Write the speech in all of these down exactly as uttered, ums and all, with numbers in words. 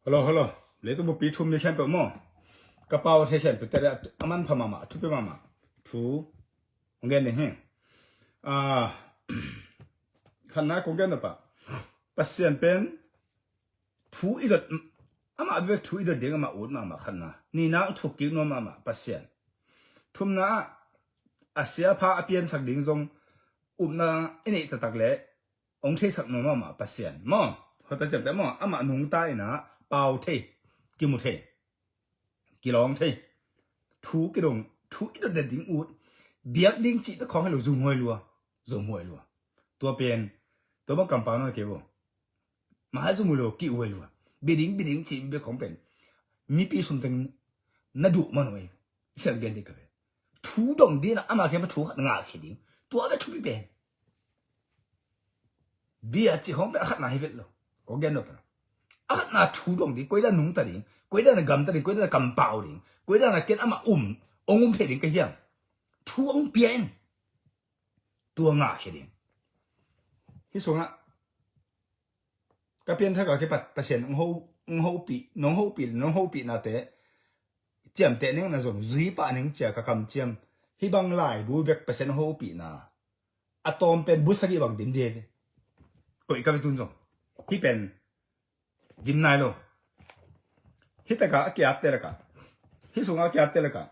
Hello, hello. Leitung buppi thu-um mi khempeuh maw, ka pau thei khempeuh te a manpha mahmah, a thupi mahmah thu hong gen ding hi. Ah, khatna kong gen nop ah, Pasian pen thu i dot, amah bek thu i dot ding amah ut mahmah, khatna. Nihna, thuk kik nuam mahmah Pasian. Thumna ah, a sia a pha a piansak ding zong upna i neih taktak leh hong theisak nuam mahmah Pasian maw. Hoihtak ciamteh maw, amah nungta in ah pau thei, kimu thei, kilawng thei, thu kidong, thu i dot den ding ut, biak ding cih bek khawng hi lo, zumhuai lua, zumhuai lua. Tua pen, tua bang kampau na kei bo, mah zumhuai lua, kihuai lua. Biak ding, biak ding cih bek khawng pen mipi sum teng na duh man uh ei. Sian gen ding ka pen, thu dong ding a, amah khempeuh thu khat ngah khia ding, tua bek thupi pen. Bia cih khawng pen a khatna hi vet lo. Kong gen nop ah, a khatna thu dong ding, koidan nungta ding, koidan a gamta ding, koidan a kampau ding, koidan a ken amah um, hong um thei ding ka hiam, thu hong pia in. Tua ngah khia ding. Hih sungah ka pianthak a kipat Pasian hong ho, hong hopih, nong hopih, nong hopihnate ciamteh ning na zong zui pah ning ci-a ka kamciam. Hih bang laibu bek Pasian hong hopihna a tawm pen bu sagih bang dim ding hi. Koih ka ve tun zong. Hih pen dim nai lo. Hih takah a kiatte lakah, hih sungah a kiatte lakah,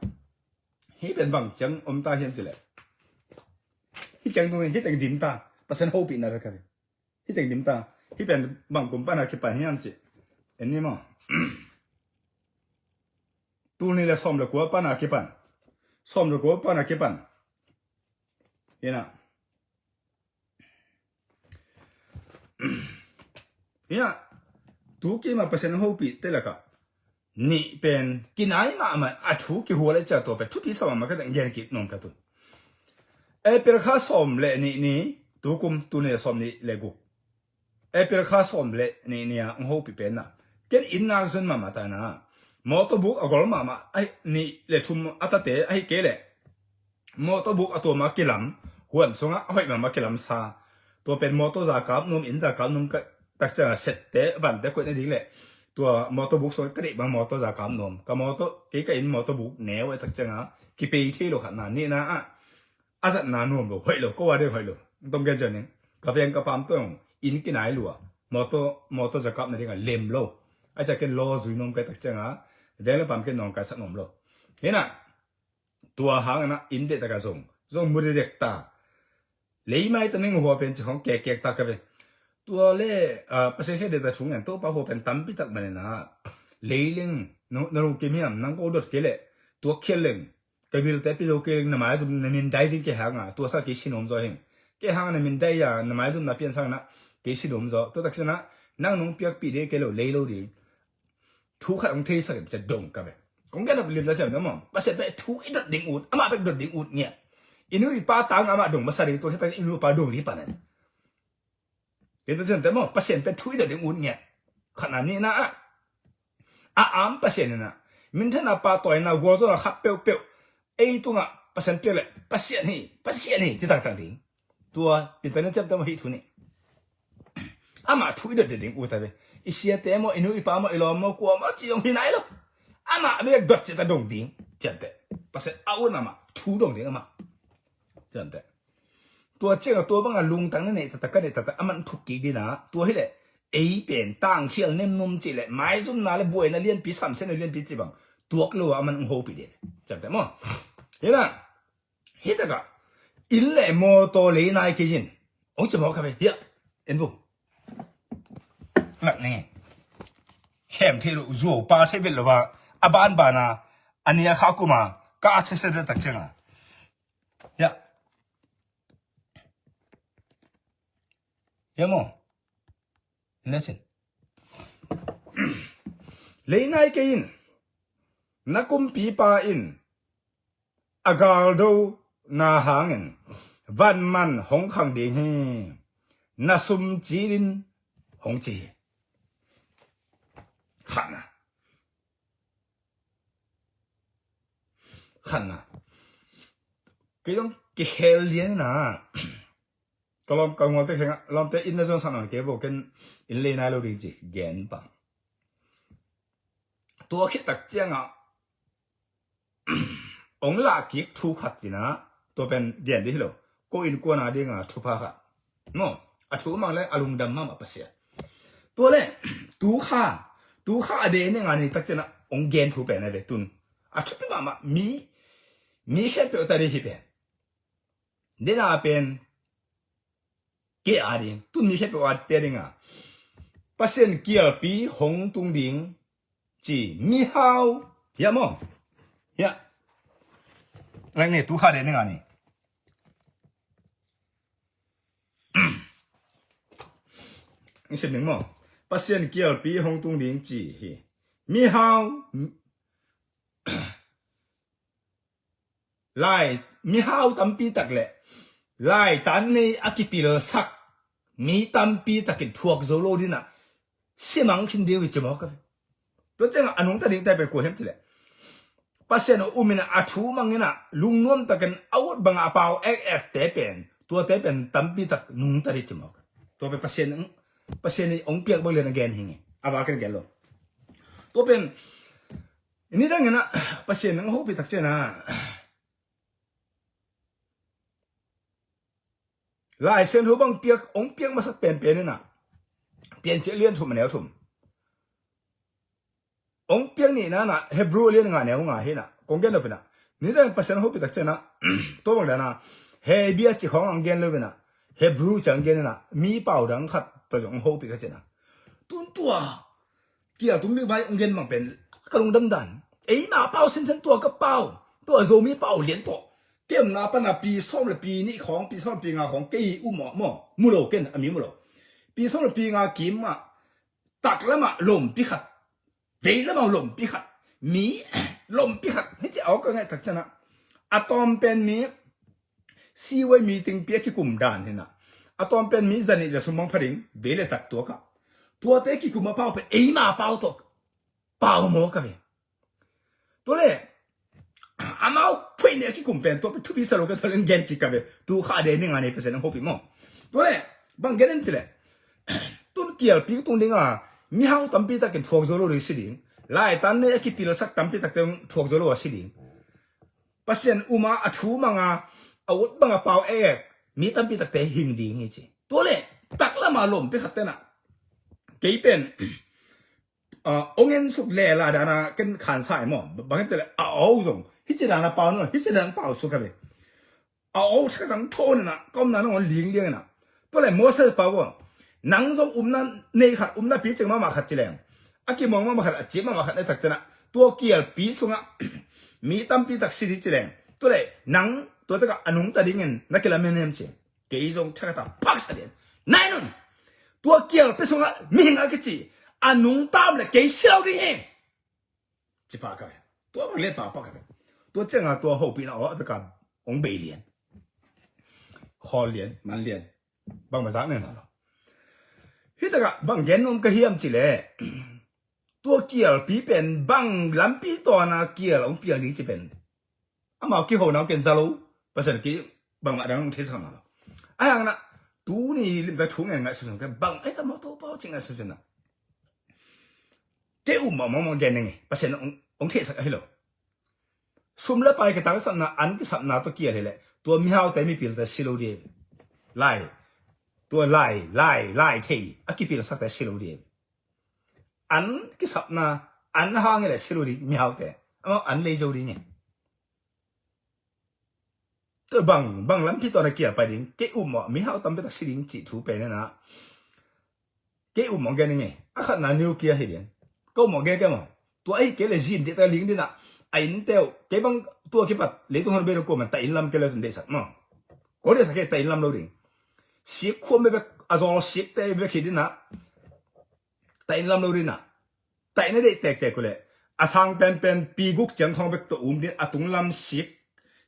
hih pen bang ciang om ta hiam cih leh, hih ciang tung hih teng dim ta. Pasian hopihna bek ka ve. Hih teng dim ta. Hih pen bang kum pan a kipan hiam cih, en ni maw, tul nih le sawm le kua pan a kipan, sawm le kua pan a kipan. Hi na, hi na, tu kim a Pasian hopihte lakah nih pen kinai mahmah, a thu kihual a, cia tua pen thupi sa mahmah ka teng gen kik nuam ka tun. April kha sawm le nih ni, tu kum, tul nih le sawm nih le guk, April kha sawm le nih ni a hong hopih pen na, ken inn nak zon mahmah ta na, mawtaw buk a gol mahmah, ahi nih le thum a tate, ahi kei leh mawtaw buk a tuam a kilam, huan sungah a hoih mahmah kilamsa. Tua pen mawtaw za kap nuam, inn za kap nuam ka tak ciangah sette vante koih nading le tua mawtaw buk sungah ka deih bang mawtaw za kap nuam. Ka mawtaw, kei ka inn mawtaw buk neu a tak ciangah kipei thei lo, khatna. Nihna ah, a zatna nuam lo, hoih lo, ko a ding hoih lo. Tong gen ciang ning, ka veng ka pam tawh inn kinai lua, mawtaw, mawtaw za kap nadingah lem lo. A ciah ken law zui nuam ka tak ciangah veng le pam ken nawngkaisak nuam lo. Hi na, tua hang in ah inn deihtak a zong, zong mu dekdek ta. Lei mai ta ning hua pen ci khawng kekek ta ka ve. Tua le, ah, Pasian khe deihtak thu ngen, Topa hua pen tampi tak man in ah, lei leng, na, na lungkim hiam, nang ko dot kei leh, tua khial leng, ka bilte pi zo kei leng, na maizum na min dai ding kei hang a, tua sa kei si nuam zaw hing. Kei hang na min dai a, na maizum na pian sang in ah, kei si nuam zaw. Tua tak ciang ah, nang nong piakpih ding kei lo, lei lo ding. Thu khat hong theisak in ci-a dong ka ve. Kong gen nop limta ciamteh maw, Pasian pen thu i dot ding ut, amah bek dot ding ut ngiat. I nu i pa tang amah dong masa ding, tua khit tak i nu i pa dong ding hi pan a. Limta ciamteh maw, Pasian pen thu i dot ding ut ngiat. Khatna. Nihna ah, a am Pasian in ah, minthanna, pahtawina, gualzawhna khat peuhpeuh ei tungah Pasian piak leh, Pasian hi, Pasian hi ci taktak ding. Tua, limta ciamteh maw, hih thu nih. Amah thu i dot ding ut a ve. I siate maw, i nu i pa maw, i lawm maw, kua maw, ci zong hi nai lo. Amah bek dot ci ta dong ding ciamteh. Pasian a ut amah, thu dong ding amah ciamteh. Tua ciangah tua bangah lungtang na neih taktak, ka neih taktak, a man thuk kik ding a, tua hileh ei pen tangkhial nemnum cih leh maizumna le buaina lianpi, samsiatna lianpi cih bang tuak lo a, a man hong hopih ding ciamteh maw. Hi na, hi takah inn le mawtaw lei nai kei in, hong ci mawk ka ve. Hiah en bu. Lak ning, khem thei lo, zuau pa thei vet lo a, a banbana, a nia kha kuma ka a sese tak cianga. Ya. Ya maw. Listen. Lei nai kei in, na kumpipa in a galdo na hangin van man hong khang ding hi. Na sum ci in hong ci hi. Khatna. Khatna. Kei zong kikhel lian na. Ka lawm, ka ngualte khengah, lawmte, inn na zuan sak nawn kei bo, ken inn lei nai lo ding ci gen pah. Tua khit tak ciangah ong lah kik thu khat cina, tua pen gen dih hi lo. Ko innkuan a dinga thupha khat maw, a thu mang le a lungdam mahmah Pasian. Tua le tu kha, tu kha a de ne nga ni tak cina ong gen thu pen a ve tun a thupi mahmah mi, mi khempeuh ta dih hi pen. Dena pen ke a ding tun mi khempeuh a te dinga Pasian kialpi hong tung ding ci mihau. Hiah maw? Hiah. Reng ni tu kha de ni nga ni. Sim ning maw? Pasian kialpi hong tung ding ci hi. Mihau. Lai mihau tampi tak le lai tan nei a kipilsak mi tampi takin thuak zo lo dinah simang khin deu hi ci mawk a ve. Tua tengah a nungta ding te pen kua hiam cileh Pasian a umin a thu mangin a lungnuam takin a ut bangah a pau ek ek te pen tuate pen tampi tak nungta ding ci mawk. Tua pen Pasian Pasian i ong piak bang lian a gen hi nge a vakin gen lo. Tua pen Nidangin ah Pasian nang hopih tak ciangin ah Lai Siangtho bang piak ong piak masak penpen in ah Piancil lian thum a neu thum ong piak nihna in ah Hebrew lian nga neu nga hi in ah kong gen nop in ah nidangin Pasian hopih tak ciangin ah tua bang dan ah Hebia ci khawng ang gen lo in ah Hebrew ci ang gen in ah mi pau dang khat tua zong hopih ka ciangin ah tun tua Kial tung ding vai ong gen mang pen ka lungdam dan. Eima pau sinsen tua ka pau tua Zomi pau lian tawh kem na pana pi sawm le pi nih khawng pi sawm pi nga khawng kei um maw maw mu lo ken a mi mu lo. Pi sawm le pi nga kim ah tak lamah lompi khat vei lamah lompi khat mi lompi khat hi ci a awk ka ngaih tak ciangin ah a tawm pen mi siwai meeting pi a kikum dan hi in ah a tawm pen mi zanih zasum bang phading vei le tak tua kah tuate kikum a pau pen eima pau tawh pau maw ka ve. Tua le amau phuih nih a kikum pen tua pen thupi sa lo ka sa len gen kik ka ve. Tu kha de ni nga nei Pasian ang hopih maw. Tua le bang gen en cileh tun kialpi tung ding a mihau tampi takin thuak zo lo ding si ding. Lai tan nei a kipilsak tampi takte thuak zo lo a si ding. Pasian uma a thu manga a ut banga pau ek mi tampi takte hing ding hi ci. Tua le tak lama lompi khat tenah kei pen ong en suk lela dana ken khansa i maw bang hi tele a au zong hi ci dana pau no hi ci dana pau suk ka ve. A au thakatang thonina ka umna nangawn lingliangina tua le Moses pau nang zong umna nei khat umna pi cing mama khat ci leng a kimawng mama khat a ci mama khat nei tak cina tua kialpi sunga mi tampi tak si di ci leng tua le nang tua taka a nungta dingin na kilamen hem ci. Kei zong thakata paksa lian nai nun tua kialpi sunga mihing a kici a nungta om le kei si lo ding hi. Ci pah ka ve. Tua bang lian pah pah ka ve. Tua cianga tua hopihna aw a veka ong bei lian khawl lian man lian bang mazak nen halo. Hi taka bang gen nuam ka hiam cileh tua kialpi pen bang lampi tawna kial ong piang ding ci pen amau kiho nau ken za lo. Pasian ki bangmah dang thei sang lo. A hang na tuni limta thu ngai ngai susun ke bang ai ta mau to pau cing ngai susun na. Ke um ma mong mong gen nge Pasian ong thei sak a hi lo. Sum le pai ke tang sapna an ki sapna to kial hi le tua mihau te mipil te si lo di. Lai tua lai lai lai thei a kipil sak te si lo di. An ki sapna an hang hi le si lo di mihau te amau an lei zo di nge. Tua bang bang lampi tawh na kial pai ding kei um mawh mihau tampi tak si ding cih thu pen na kei um mawh gen nge a khatna nuclear hi ding. Ka um mawh gen kei maw tua ahi kei le zin dih ta ling dina a in teu kei bang tua kipat leitung hon bei kuaman ta in lam kei le tun deihsak maw. Ko deihsak kei ta in lam lo ding. Sik khuam bebek a zawl sik te bebek hi dina ta in lam lo dina. Taihna deih tektek uleh a sang penpen pi guk ciang khawng bek tawh um din a tunglam sik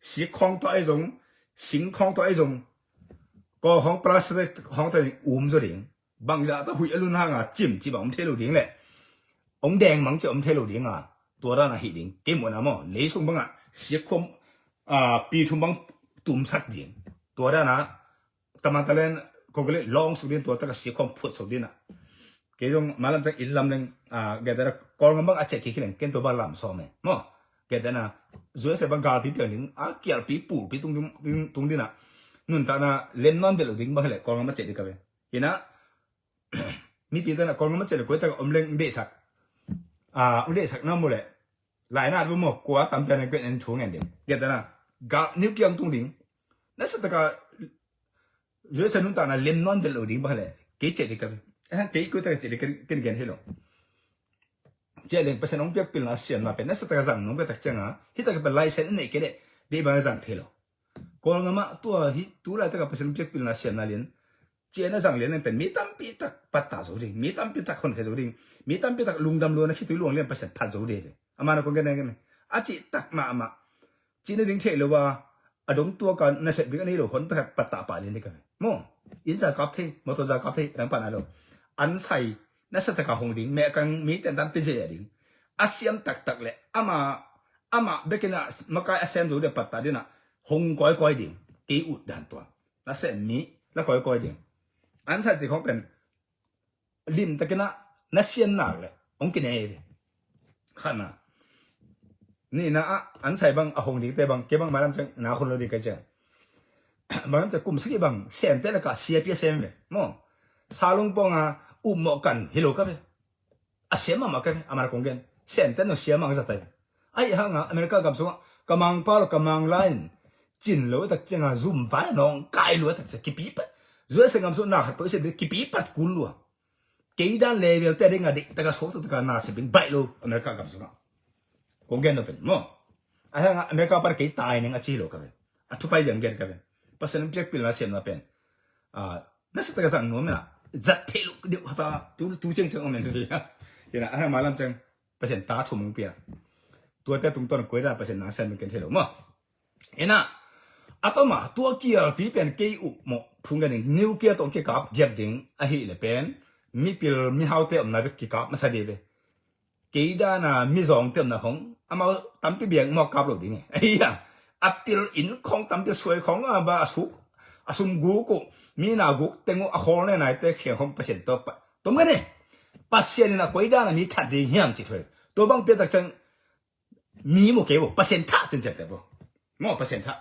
sik khawng tawh ahi zong sing khawng tawh ahi zong kaw khawng plastic khawng tawh um zaw ding. Bangzah tawh huih a lun hanga cim ci bang om thei lo ding leh ong deng mang ci om thei lo dinga tua dan a hih ding kei muhna maw leisung bangah sik khawng pi thum bang tumsak ding tua dan a Tamantalen kong kele long suk din tua taka sik khawng phut suk dinah Kei zong malam ciang inn lam leng, ah, gentehna Kawlgam bang a ciah kik hi leng ken tua bang lam sawm e maw. Gentehna U S A bang galpi piang ding, a kialpi pulpi tung ding, tung ding a, nuntakna lem nawn vet lo ding bang hi leh Kawlgam a ciah ding ka ve. Hi na, mipi te na Kawlgam a ciah leh koi tak a om leng deihsak, ah, deihsak na mu leh lai na bu maw, kua tam pian a gentehna thu ngen ding. Gentehna, ga nuclear tung ding. Na sa taka U S A nuntakna lem nawn vet lo ding bang hi leh kei ciah ding ka ve. Eh, kei koi tak a ciah ding ka, ken gen hi lo. Ciah leng Pasian hong piak pilna siamna pen na sa taka zang nong ka tak ciang a, hi tak a pen license a neih kei leh deih bang a zang thei lo. Kawlgam ah tua hi tu laitak a Pasian hong piak pilna siamna lian ciah na zang lian pen mi tampi tak pattah zo ding, mi tampi tak honkhia zo ding, mi tampi tak lungdam luan a khitui luang lian Pasian phat zo ding ve. A man a kong gen gen a cih tak mahmah. Cih na ding theih lo a, a dong tuak a nasep ding a nei lo hon pakhat pattah pah lian ding ka ve maw. Inn za kap thei, motor za kap thei, dang pah nai lo. An sai na sa taka hong ding, mehkang mi tentan pia zia ding. A siam taktak leh ama, ama bekin a makai a sem zo ding pattah ding a hong kawikawi ding. Kei ut dan tua. Na sem mi la kawikawi ding. An sai ti khong pen limtakin a na siam nak leh hong kinei ve. Khatna. Nihna ah an sai bang a hong dingte bang kei bang malam ciang na khun lo ding kai ciang. Malam ciang kum sagih bang semte lakah siapi a sem ve maw. Salung pawng a upmawh kan hi lo ka ve. A siam mahmah ka ve, a man a kong gen. Semte no siam mahmah zat a ve. Ahi hanga America gam sungah ka mangpa lo ka mangla in cin lo tak cianga zum vai nawng kai lua tak ciang kipi pat. U S A gam sungah na khat peuh sem ding kipi pat kul lua. Kei dan level te ding a deih taka suak taka na sep ding baih lo America gam sungah. Kong gen lo pen maw. Ahi hanga America pan kei tai ning a ci lo ka ve. A thupai ziang gen ka ve. Pasian piak pilna siamna pen, ah, na sa taka zang nuam ina zat thei lo deuh hata tu, tu ciangciang om en ri. Ina ahi hanga malam ciang Pasian ta thum hong pia. Tuate tungtawn koi dan Pasian na siam ken thei lo maw. Ina, a tawma tua kialpi pen kei uh mawh phung ka ning nuclear tawh kikap giap ding ahi le pen mipil mihaute omna bek kikap masa dih ve. Kei dana mizawngte omna khong amau tampi biang mawh kap lo ding e. Ahi a, a pil inn khong tampi suai khong a ba a suk a sum guk uh mi na guk teng uh a khawl ne naite khiang khong Pasian tawh pa tom ka ne. Pasian in a koi dana mi that ding hiam ci thuai. Tua bang piatak ciang mi mu kei bo, Pasian thah cincian te bo. Maw Pasian thah.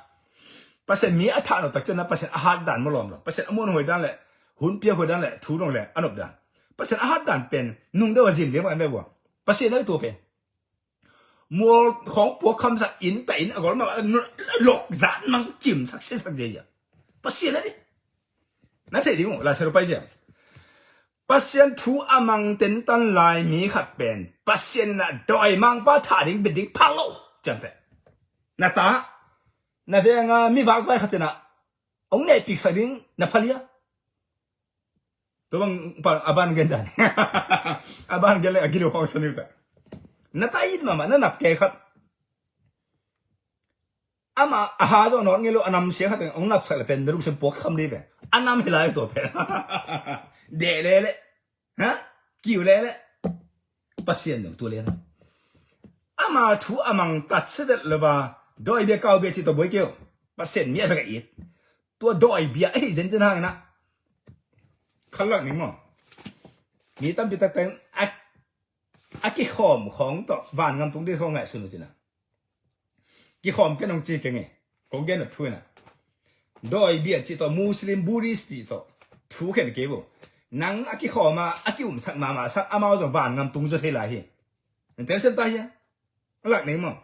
Pasian mi a thah no tak cian a Pasian a hat dan maw lawm lo. Pasian a muan huai dan le hun pia huai dan le thu dong le a nop dan. Pasian a hat dan pen nung deuh a zin liam an be bo. Pasian a tu pen mual khawng puak khamsak inn ta inn a gol ma lok zat mang cimsak siasak zia zia. Pasian a di. Na thei ding uh Lai Siangtho pai zia. Pasian thu a mang tentan lai mi khat pen Pasian in a dawi mangpa thah ding bit ding phal lo. Ciamteh. Na ta na venga mi vakvai khat in a hong neihpiksak ding na phalia. Tua bang pa a ban gen dan. A ban gen le a gilo khawng saniu ta. Na ta it mahmah na nap kei khat. Ama a ha zawh nawt ngei lo a nam sia khat teng hong napsak le pen na lungsim puak kham dih ve. A nam hi lai tua pen. Deh lele. Ha? Kiu lele. Pasian dong tua lele. Ama thu a mang tat sedet lo ba. Dawi bia kau bia ci tua boi keu. Pasian mi a vek a it. Tua dawi bia ahi zenzen hangin a khalak ning maw. Mi tampi tak teng a, a kikhawm khawng tawh vangam tung dih khawng ngaihsun uh cina. Kikhawm ken hong ci keng e. Kong gen a thu ina. Dawi bia cih tawh Muslim Buddhist cih tawh thu khen kei bo. Nang a kikhawm a a kiumsak mahmah sak amau zong vangam tung zaw thei lai hi. Nang telsiam ta hia. A lak nei maw.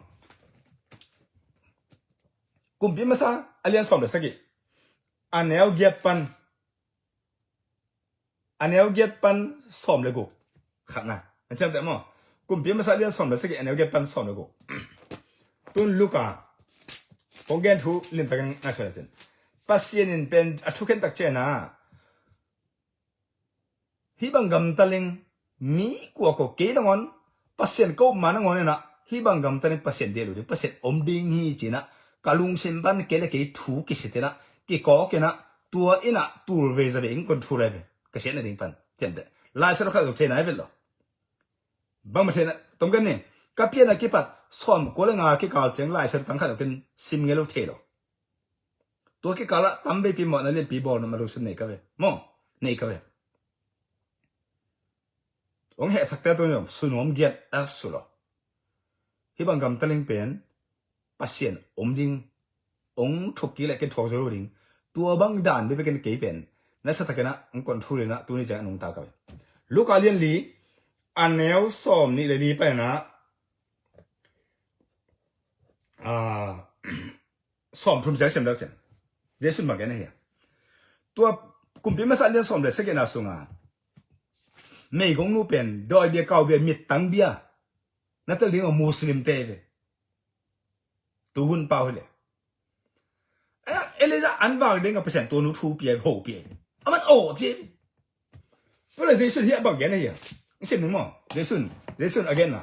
Kumpi masa a lian sawm le sagih a neu giat pan a neu giat pan sawm le guk. Khatna a ciamteh maw. Kumpi masa a lian sawm le sagih a neu giat pan sawm le guk. Tun Luka kong gen thu limtakin ngaihsun a cin. Pasian in pen a thukhen tak ciana hih bang gamtaling mi kuakua kei nangawn Pasian ka upma nangawn inah hih bang gamtaling Pasian deh lo ding Pasian om ding hi cinah ka lungsim pan kei le kei thu kisitinah kikawkinah tua inah tulvei zavei in kon thu lai ve ka siatna ding pan ciamteh. Laisiangtho khat zong thei nai vet lo. Bangmah thei na tom kan ni ka pianah kipat sawm kua le nga kikal ciang Laisiangtho tang khat zong ken sim ngei lo thei lo. Tua kikalah tam veipi mawhna lianpi bawl na ma lo sim nei ka ve maw? Nei ka ve. Hong hehsakte tawh zong sunuam giat a su lo. Hih bang gam taling pen Pasian om ding, hong thuk kik leh ken thuak zo lo ding. Tua bang dan bekbek in kei pen na sa takin ah hong kon thu le na tuni ciang a nungta ka ve. Luka lian li, a neu sawm nih le li pan ah, ah, sawm thum ciang sem deuh ciang. Jesu in bang gen ahi a, tua Kumpi Masa lian sawm le sagihna sunga meigong nu pen dawi bia, kau bia, mittang bia na tel ding a Muslim te ve. Tu hun pau hi le. Elijah an vak ding a Pasian tua nu thu pia, ho pia. Aman aw ci. Tua le Jesu in hi a bang gen ahi a, i sim ning maw? Jesu in, Jesu in a gen na,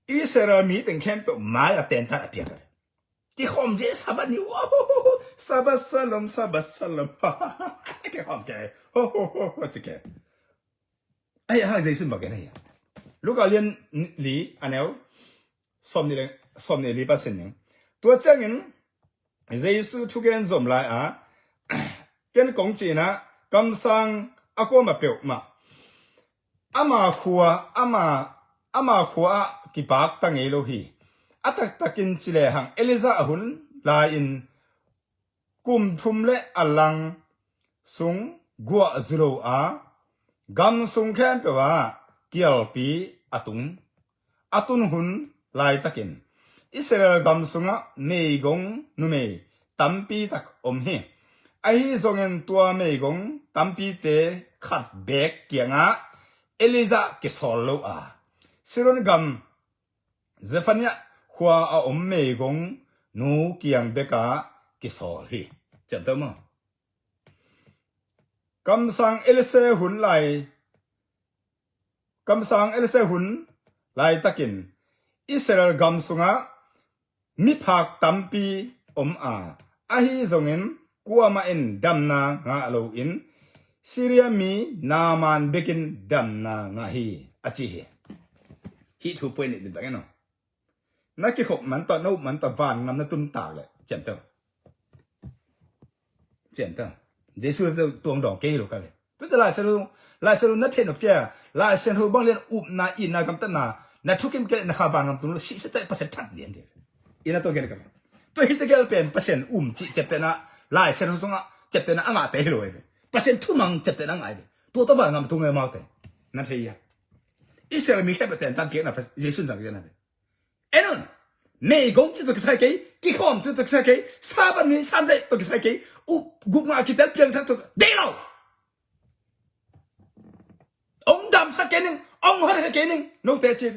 Israel mi teng khempeuh mai a tentan a piak a. Kikhawm dih Sabbath ni, Sabbath shalom, Sabbath shalom. Kikhawm ke. Ho, ho, ho, ho, ci ke. Ahi hang Jesu in bang gen ahi a, Luka lian li, a neu sawm nih le, sawm nih li pan sim ning. Tua ciangin Jesu thugen zom lai a, ken kong cihna, kamsang a kuamah peuhmah ama khua, ama, ama khua ah kipakta ngei lo hi. A taktakin ci lehang Elijah a hun lai-in kum thum le a lang sung guah zu lo a, gam sung khempeuh ah kialpi a tung, a tun hun laitakin Israel gam sungah meigong numei tampi tak om hi. Ahi zongin tua meigong tampite khat beek kiangah Elijah kisawl lo a, Sidon gam Zarephath khua a om meigong nu kiang bekah kisawl hi. Ciamteh maw? Kamsang Elisha hun lai, kamsang Elisha hun laitakin Israel gam sungah miphak tampi om a, ahi zongin kuamah in damna ngah loin Syria mi Naaman bekin damna ngah hi, a ci hi. Hih thu poi nih limtak in aw. Na kikhop man tawh, na up man tawh vangam na tun tak leh, ciamteh, ciamteh, Jesu tuang dawng kei hi lo ka ve. Tua Lai Siangtho, Lai Siangtho na theih nop kei a, Lai Siangtho bang lian upna, itna, gamtatna na thukim kei leh na kha vangam tung lo, sihsia teh Pasian that lian ding. Ina tua gel ka ve. Tua hihte gel pen Pasian um cih ciamtehna, Lai Siangtho sungah ciamtehna a ngahte hi lo hi ve. Pasian thumang ciamtehna a ngah hi ve. Tua tawh vangam tung e amaute. Na thei a. Israel mi khempeuh tentan piakna Jesu in zang kei na ve. En un, meigong cih tawh kisai kei, kikhawm cih tawh kisai kei, Sabbath ni Sunday tawh kisai kei, up gupna kitel piangthak tawh deih lo. Hong damsak kei ning, hong hotkhiat kei ning, note ci.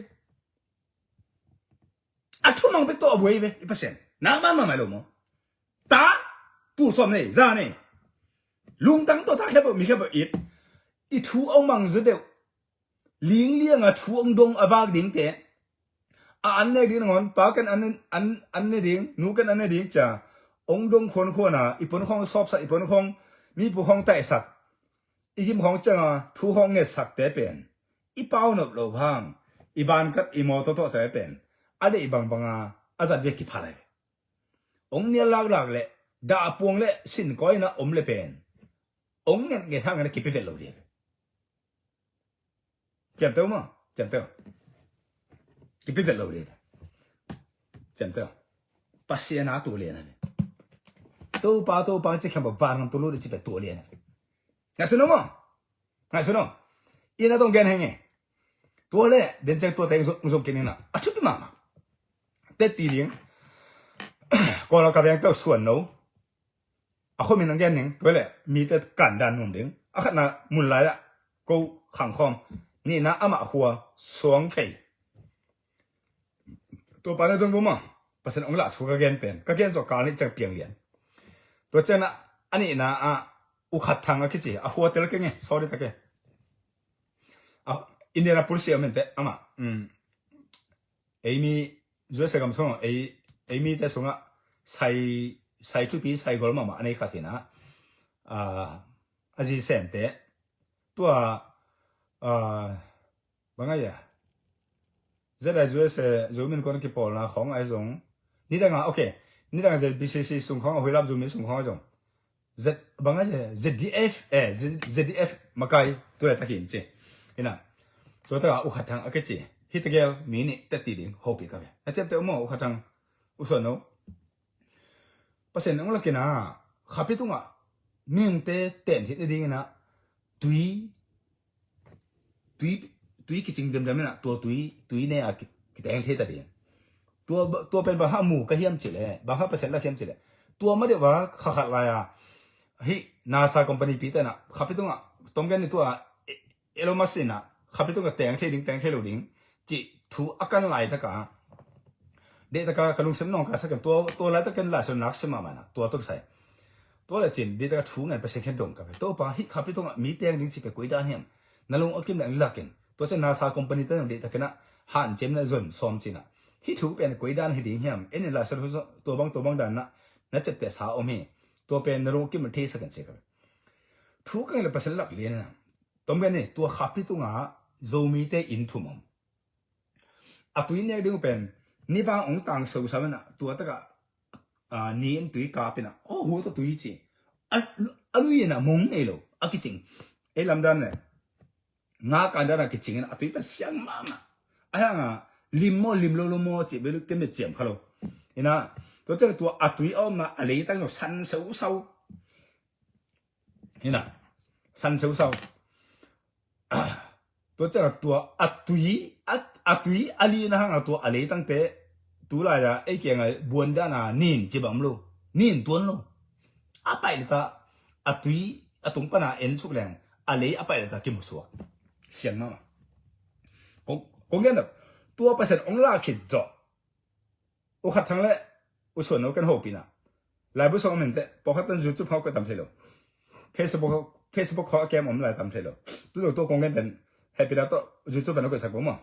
A thumang bek tawh a buai ve i Pasian. Nangmah mahmah lo maw? Ta, tul sawm nei, za nei. Lungtang tawh ta khempeuh, mi khempeuh it. I thu hong mang zaw deuh. Linglianga thu hong dong a vak dingte, a an nek ding nangawn, pa ken an, an, an ne ding, nu ken an ne ding cia hong dong khuankhuana, i pun khawng sawpsak, i pun khawng, mi pun khawng taihsak, i gim khawng cianga thu khawng ngetsakte pen i pau nop loh hang, i bankat, i mawtaw tawhte pen a deih bangbanga a zat vek kipha lai. Hong nial laklak le dahpuang le sinkawina om le pen hong ngetnget hangin a kipi vet lo ding. Ciamteh maw? Ciamteh. Kipi vet lo ding. Ciamteh. Pasian a tua lian a ve. Topa, Topa ci khempeuh vangam tung lo ding ci pen tua lian a ve. Ngaihsun maw? Ngaihsun aw. Ina tawh gen henge. Tua le den ciang tuate zong kei ningna a thupi mahmah. Teti ding. Kawla ka veng tawh suan no. A khuamin ang gen ning, tua le mite kandan nuam ding. A khatna mun lai-ah ko khangkhawm. Nihna amah khua suang thei. Tua pa na dong buma Pasian hong lah thu ka gen pen, ka gen zawh kal nih ciang piang lian. Tua ciangin a nihna ah U Khat Thang a kici, a khua tel kei nge, sorry ta ke. A Indianapolis a om inteh amah. Eimi U S A gam sungah ei, eimite sungah sai, sai thupi, sai gol mahmah a nei khat hi na. A, a zi sente tua, a, bang a ia, Z I U S A Zomi Innkuan kipawlna khawng ahi zong, nidanga, ok, nidanga Z B C C sung khawng, a huilap Zomi sung khawng ahi zong, Z, bang a ia, Z D F, eh, Z, Z D F makai tu le takin ci. Ina, tua taka U Khat Thang a kici, hih tegel mi nih teti ding hopih ka ve. A ciapteh uh maw, U Khat Thang, U Suan No. Pasian ong lakin a, khapi tungah mihingte ten hit nadingin a, tui, tui, tui kicing demdem in a, tua tui, tui ne a ki-, kiteng thei ta ding. Tua, tua pen bang hang mu ka hiam cih leh, bang hang Pasian lak hiam cih leh, tua ma deuh a kha khat lai a, hih NASA company pite in a, khapi tungah, tawmgen ni tua, e-, Elon Musk in a, khapi tungah teng thei ding, teng thei lo ding cih thu a kan laitak a, deih taka ka lungsim nawngkaisak in, tua, tua laitak ken Lai Siangtho nak sim mahmah in a, tua tawh kisai. Tua le cin, deih taka thu ngen Pasian khen dong ka ve. Topa, hih khapi tungah mi teng ding cih pen koi dan hiam? Na lung a kim leng lak in. Tua ciang NASA company te nong deih takin a, hanciam na zon sawm cin a, hih thu pen koi dan hi ding hiam? En in Lai Siangtho tua bang, tua bang dan na, na ciapteh sa om hi. Tua pen na lung a kim leng theisak in ci ka ve. Thu ka ngen leh Pasian lak lian in a, tawmgen ni, tua khapi tungah Zomite inn thum om. A tui nek ding uh pen, ni vang ong tang sosau in a, tua takah, a, ni in tui kap in a, oh, hu tawh tui ci. A, a nui in a mong nei lo, a kicing. Ei lamdan le, nga kan dan a kicing in a, a tui pen siang mahmah. A hang a, lim maw, lim lo lo maw, ci bel ken bel ciam kha lo. Ina, tua ciang tua a tui a omna, a leitang lo, san sosau. Ina, san sosau. Tua ciang tua a tui, a, a tui a lina hang a tua a leitangte, tu lai a ei kiang a buan dan a nin ci bang om lo, nin tuan lo. A paih leta a tui a tung pan a en suk leng, a lei a paih leta kimu suak. Siang mahmah. Kong, kong gen lo, tua Pasian ong lak khit zawh, U Khat Thang le U Suan No ken hopih in a, laibu sung a min te, pawlkhat ten YouTube khawng a koih tam thei lo. Facebook, Facebook khawng a kem om lai tam thei lo. Tu lo tua kong gen pen, hehpih na tawh YouTube pen a koihsak bo maw.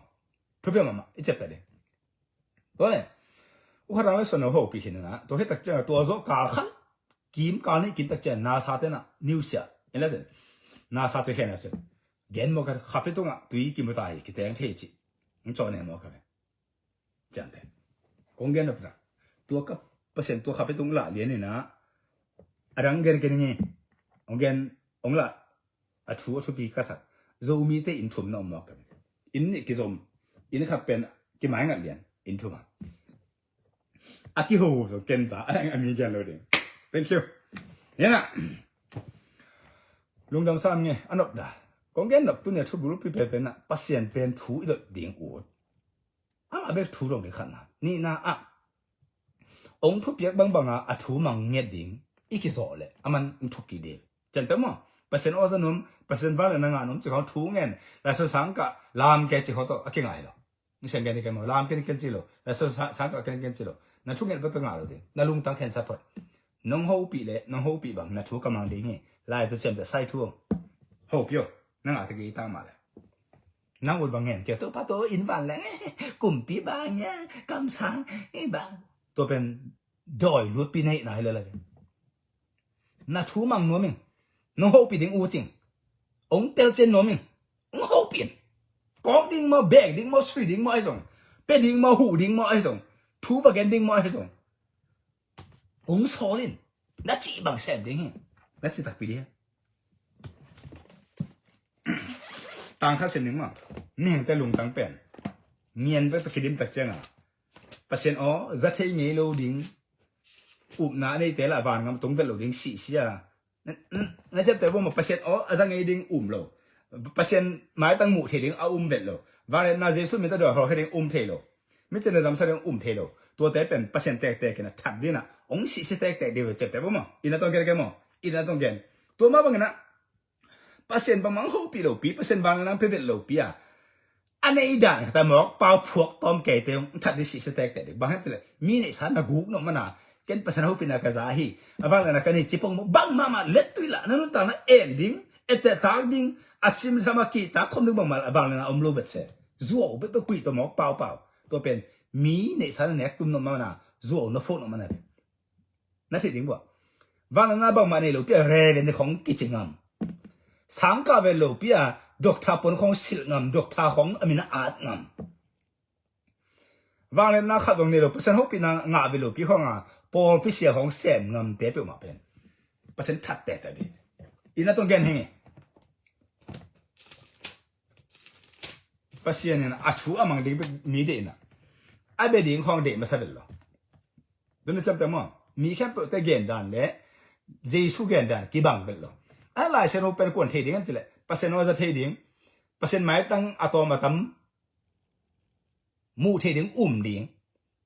Thupi mahmah, i ciapteh ding. Tua le, U Khat Thang le Suan No hopih khin in a, tua khit tak ciang a, tua zawh kal khat, kim kal nih kim tak ciang a, NASA te in a, news a, en la cin. NASA te khen la cin. Gen mawk a, khapi tungah tui kimu ta hi, kiteng thei ci. Ong cawh ne mawk a ve. Ciangte. Kong gen nop na. Tua ka Pasian tua khapi tung lah lian in a, a dang gen ken nge. Ong gen, ong lah, a thu, a thupi ka sak. Zomite inn thum na om mawk ka. Inn nih kizom. Inn khat pen kimai ngat lian. Inn thum a. A kiho zong ken za. A dang a mi gen lo ding. Thank you. Ina. Lungdam sam nge. A nop da. Kong gen nop tu nia thu bulpi pen pen na. Pasian pen thu i dot ding ut. Amah bek thu dong kikhatna. Nihna ah, ong thupiak bangbang a, a thu mang ngiat ding i kizawh leh, a man ong thuk kik ding. Ciangte maw, Pasian aw za nuam, Pasian vangliatna ngah nuam ci khawng thu ngen, Lai Siangtho sang kah lam ke ci khawng tawh a kingai lo. Ong siang gen ni ken maw, lam ke ni ken ci lo, Lai Siangtho sang, sang kah ken ken ci lo. Na thu nget bek tawh ngah lo ding, na lungtang khensat phot. Nong hopih leh, nong hopih bang, na thu ka mang ding hi. Lai Pasian te sai thu. Hopih aw, na ngah te kei ta mah leh. Nang ut bang ngen kei, Topa, tua inn vanleng, kumpi bang ia, kamsang, i bang. Tua pen dawi lutpi na hihna hi lel a. Na thu mang nuam ing. Nong hopih ding ut ing. Ong telcian nuam ing. Ong hopih in. Kawk ding maw, bek ding maw, sui ding maw ahi zong. Pia ding maw, huh ding maw ahi zong. Thu va gen ding maw ahi zong. Ong sawl in. Na cih bang sem ding hi. Na cih takpi ding hi. Tang khat sim ding maw. Mihingte lungtang pen, ngian bek tawh kidim tak ciang a, Pasian aw za thei ngei lo ding, upna a neite lah vangam tung vet lo ding sihsia. Na, na, na ciapteh bo maw, Pasian aw a za ngei ding um lo. Pasian maitang muh thei ding a um vet lo. Vangliatna Jesu min tawh dawi hawl khe ding um thei lo. Mi cin a damsak ding um thei lo. Tuate pen Pasian tektek in a that ding a, ong sihsia tektek ding ve, ciapteh bo maw. Inn a tawng gen ken maw. Inn a tawng gen. Tua mah bangin a, Pasian bangmah hopih lopi, Pasian vangliatna pia vet lopi a, a nei dan khat a mawk pau phuak tawm keite ong that ding sihsia tektek ding. Bang hiam cih leh mi neihsa na guk nop man a, ken Pasian hopihna ka za hi, a vangliatna ka nei ci pong maw, bang mahmah lettui lah, na nuntakna en ding, etteh tak ding, a sim tham a kihtak khawm ding bangmah lah a vangliatna om lo vet se. Zuau bekbek, huih tawh mawk paupau. Tua pen mi neihsa na nek tum nop man a, zuau na phawk nop man a. Na theih ding bua. Vangliatna bangmah nei lopi a reverend khawng kici ngam. Sangkah vet lopi a doctor puan khawng silh ngam, doctor khawng a min a at ngam. Vangliatna khat zong nei lo, Pasian hopihna ngah vet lopi khawng a pawlpi sia khawng sem ngamte peuhmah pen Pasian that tektek ding. Inn a tawng gen hi. Pasian in a thu a mang ding mi deihna, a bia ding khawng deih masa vet lo. Tuni ciamteh maw, mi khempeuhte gendan le Jesu gendan kibang vet lo. A Lai Siangtho pen kuan thei ding hiam cileh, Pasian aw za thei ding, Pasian maitang a tawm a tam muh thei ding, um ding,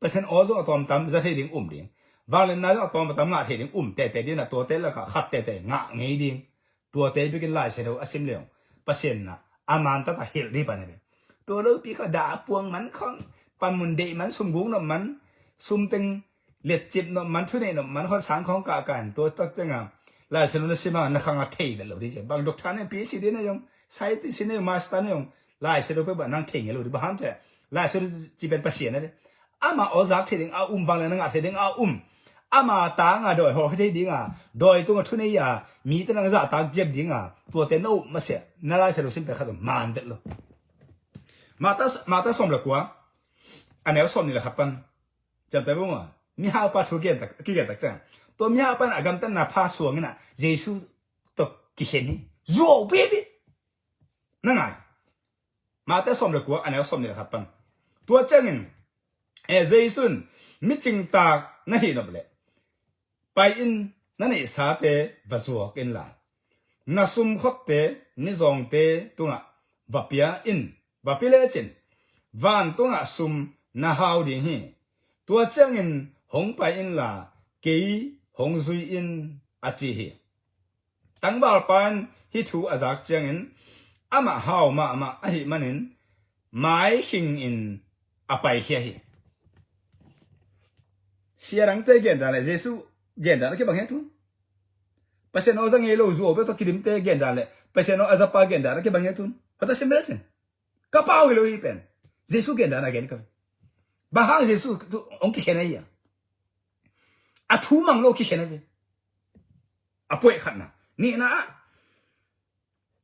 Pasian aw zong a tawm tam za thei ding, um ding, vangliatna zong a tawm a tam ngah thei ding, um tete ding a, tuate lakah khat tete ngah ngei ding. Tuate bikin Lai Siangtho a sim leng Pasian na a man tata hilh dih pan a ve. Tua lopi kha dah a puang man khawng, panmun deih man, sumguk nop man, sumteng letcip nop man, thuneih nop man, khawng sang khawng kahkan, tua tak cianga Lai Siangtho na sim a na khang a thei vet lo dih cia. Bang doctor ne, PhD ne yong, scientist ne yong, master ne yong, Lai Siangtho pe ba nang thei ngei lo dih. Bang ham cia, Lai Siangtho ci pen Pasian a dih. Ama aw zak thei ding a um, vangliatna ngah thei ding a um, ama tanga dawi hawh thei dinga, dawi tunga thunei a, mite nang zahtak giap dinga, tuate na up masiah, na Lai Siangtho sim pen khat zong man vet lo. Mata, Mata sawm le kua, a neu sawm nih le khat pan. Ciamteh buma, mihaupa thu kigen tak, kigen tak ciang, tua mihaupa in a gamtatna pha suang in a, Jesu tawh kikhen hi. Zuau pipi. Na ngai. Mate sawm le kua, a neu sawm nih le khat pan. Tua ciangin, eh, Jesu in, micingtak na hih nop leh, pai in, na neihsate va zuak inla, na sumkhotte mizawngte tungah va pia in, va pia lecin, vantungah sum na hau ding hi. Tua ciangin hong pai inla, kei hong zui in, a ci hi. Tangvalpa in hih thu a zak ciangin amah hau mahmah ahih manin maikhing in a paikhia hi. Sia dangte gendan le Jesu gendan a kibang hi a tun. Pasian aw za ngei lo, zuau bek tawh kidimte gendan le Pasian aw a zapa gendan a kibang hi a tun. Pata sim bel cin. Ka pau hi lo hi pen. Jesu gendan a gen ka. Bang hang Jesu tu hong kikhen a hi a. A thu mang lo kikhen a hi. A puai khatna. Nihna ah,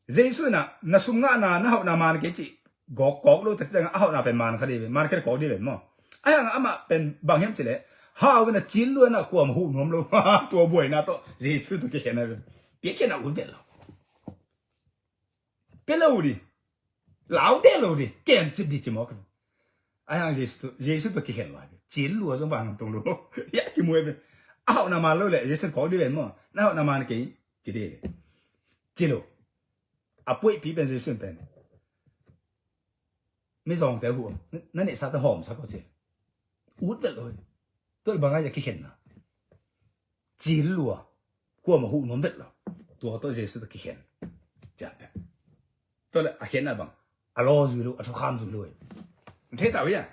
Jesu in a, na sum ngahna, na hauhna man kei cih gawk kawk lo tak ciangin a hauhna pen man kha dih ve, man kha kawk dih ve maw. A hang amah pen bang hiam cileh, hau in a cil lua in a kuam huh nuam lo. Tua buaina tawh Jesu tawh kikhen a hi. Kikhen a ut vet lo. Pia lo dih. Lau deh lo dih. Kemcip dih ci mawk. A hang Jesu, Jesu tawh kikhen lo a hi. Cil lua zong bang nam tong lo. Ya kimuai ve. A hauhna man lo leh Jesu kawk dih ven maw. Na hauhna man kei ci dih ve. Ci lo. A puaipi pen Jesu pen. Mizawngte huh. Na neihsate hawmsak aw ci. Ut vet lo hi. Tua le bang a ya kikhenna. Cil lua. Kuamah huh nuam vet lo. Tua tawh Jesu tawh kikhen. Ciamteh. Tua le a khenna bang. A law zui lo, a thukham zui lo hi. Thei tau hi a.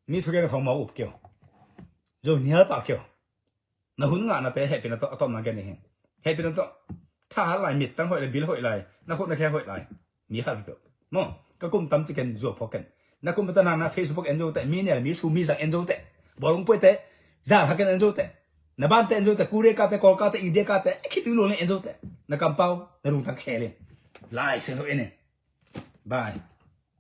Mi thugen khawng mau up kei aw. Zo nial pah kei aw. Na hun ngahnate hehpihna tawh a tawpna gen hi. Hehpihna tawh. Tha hal lai, mittang hoih lai, bil hoih lai, na khut na khe hoih lai. Mi hal peuh. Maw, ka kum tam ci ken, zuak phawk ken. Na kum ta nang na Facebook en zo teh, mi nial, mi su, mi zang en zo teh. Bawlung puai teh, zan haken en zo teh. Na bante en zo teh, Korea kate, Kawl kate, India kate, eh, khit tu lo en zo teh. Na kampau, na lungtang khe le. Lai Siangtho en e. Bye.